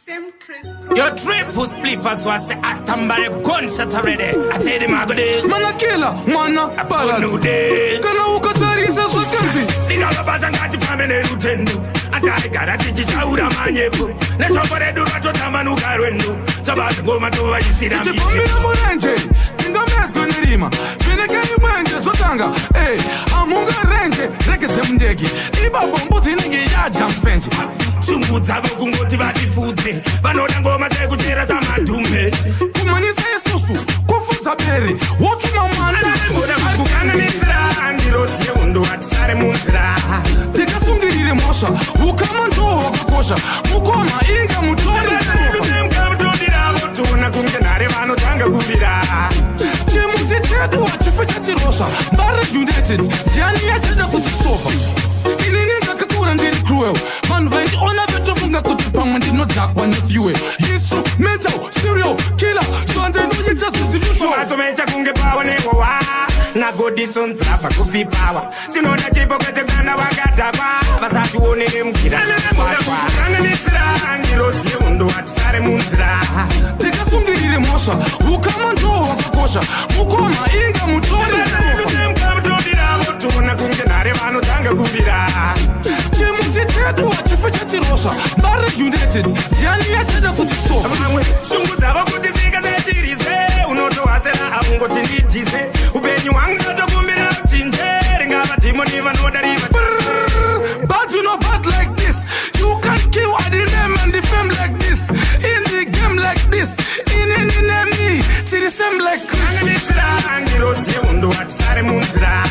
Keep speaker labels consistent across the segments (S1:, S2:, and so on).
S1: Same Chris.
S2: Your triple spliffers was atambare gunshot already. I tell them I go this.
S3: Mana killer, mana balance.
S2: New days.
S3: Kana ukatarisa zvakanzi
S2: Ndingavabaza ngatifambe nerutendo. Ataigara tichichaura manyepo. Neshoko redu ratotamanuka rwendo. Chabata ngoma tovaisira
S3: tichifambira murenje, tingamedzwe nerima. Vhenekai mwenje zvotanga. Ey, hamungarenje regeze mundege. Ipapo mbudzi inenge yadya mufenje.
S2: Shungu dzavo kungoti vatifudze. Vanoda ngoma dzekuchera samadhumbe.
S3: Kumanyisa isusu kufudza bere, wotuma mwana.
S2: Kukanganisira ndirosi yehondo, hatisare munzira.
S3: Tikasungirire mhosva, ukama ndo hwakakosha. Mukoma inga mutori.
S2: Toona kunge nhare vanotanga kubira.
S3: Chimuti chedu hachife chatirosva. Mbare United, ndiani yachada kuti stopa? Inini ndakakura ndiri cruel. Vanhu vaindiona vetofunga kuti pamwe ndinodhakwa nefuel. Instrumental serial killer, zvandinoita zvisi usual.
S2: Matsomecha kunge pawa nehowa nagodisonzira pakupi pawa. Zvinoda chipo kwete kana wakadhakwa. Vasatione nemukira. Kukanganisira ndirosi yehondo, hatisare munzira.
S3: Tikasungirire mhosva, ukama ndo hwakakosha. Mukoma inga mutori.
S2: Toona kunge nhare vanotanga kubira.
S3: Chimuti chedu hachife chatirosva. Mbare United, ndiani yachada kuti stopa?
S2: Vamwe shungu dzavo kuti tsika sechirise. Unotohasera aungoti ndidhise. Upenyu hwangu ndotokumbira uchinje. Ringava dhimoni vanoda riva.
S3: But you know bad like this. You can't kill the name and the fame like this. In the game like this. In me. See the same like Chris.
S2: Kanganisira ndirosi yehondo, hatisare munzira.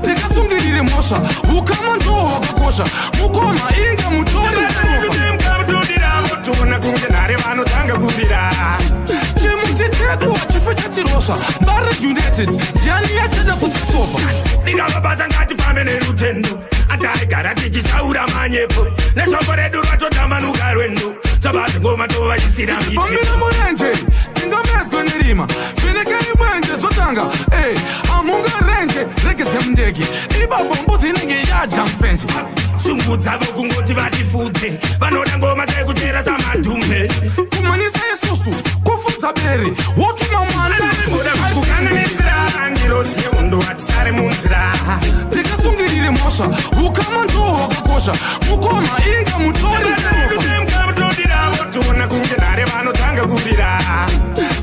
S3: Tikasungirire mhosva, ukama ndo hwakakosha. Mukoma inga mutori.
S2: Toona kunge nhare vanotanga kubira.
S3: Chimuti chedu hachife chatirosva. Mbare United, ndiani yachada kuti stopa?
S2: Ndingavabaza ngatifambe nerutendo. Ataigara tichichaura manyepo. Neshoko redu ratotamanuka rwendo. Chabata ngoma tovaisira.
S3: Fambira murenje, tingamedzwe nerima. Vhenekai mwenje zvotanga. Ey, hamungarenje regeze mundege. Ipapo mbudzi inenge yadya mufenje.
S2: Shungu dzavo kungoti vatifudze. Vanoda ngoma dzekuchera samadhumbe.
S3: Kumanyisa isusu kufudza bere, wotuma mwana.
S2: Kukanganisira ndirosi yehondo, hatisare munzira.
S3: Tikasungirire mhosva, ukama ndo hwakakosha. Mukoma inga mutori.
S2: Toona kunge nhare vanotanga kubira.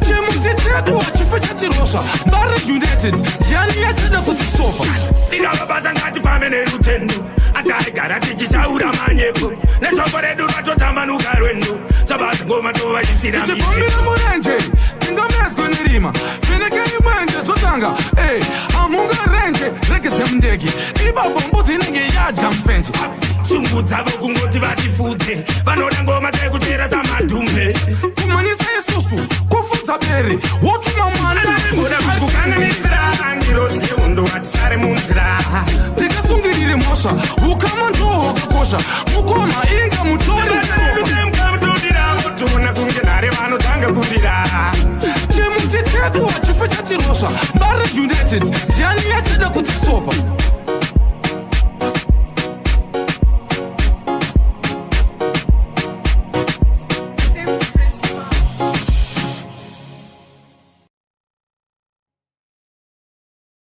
S3: Chimuti chedu hachife chatirosva. Mbare United, ndiani yachada kuti stopa?
S2: Ndingavabaza ngatifambe nerutendo. Ataigara tichichaura manyepo. Neshoko redu ratotamanuka rwendo. Chabata ngoma tovaisira.
S3: Tichifambira murenje, tingamedzwe nerima. Vhenekai mwenje zvotanga. Ey, hamungarenje regeze mundege. Ipapo mbudzi inenge yadya mufenje.
S2: Shungu dzavo kungoti vatifudze. Vanoda ngoma dzekuchera samadhumbe.
S3: Kumanyisa isusu kufudza bere, wotuma mwana.
S2: Kukanganisira ndirosi yehondo, hatisare munzira.
S3: Tikasungirire mhosva, ukama ndo hwakakosha. Mukoma inga mutori.
S2: Toona kunge nhare vanotanga kubira.
S3: Chimuti chedu hachife chatirosva. Mbare United, ndiani yachada kuti stopa?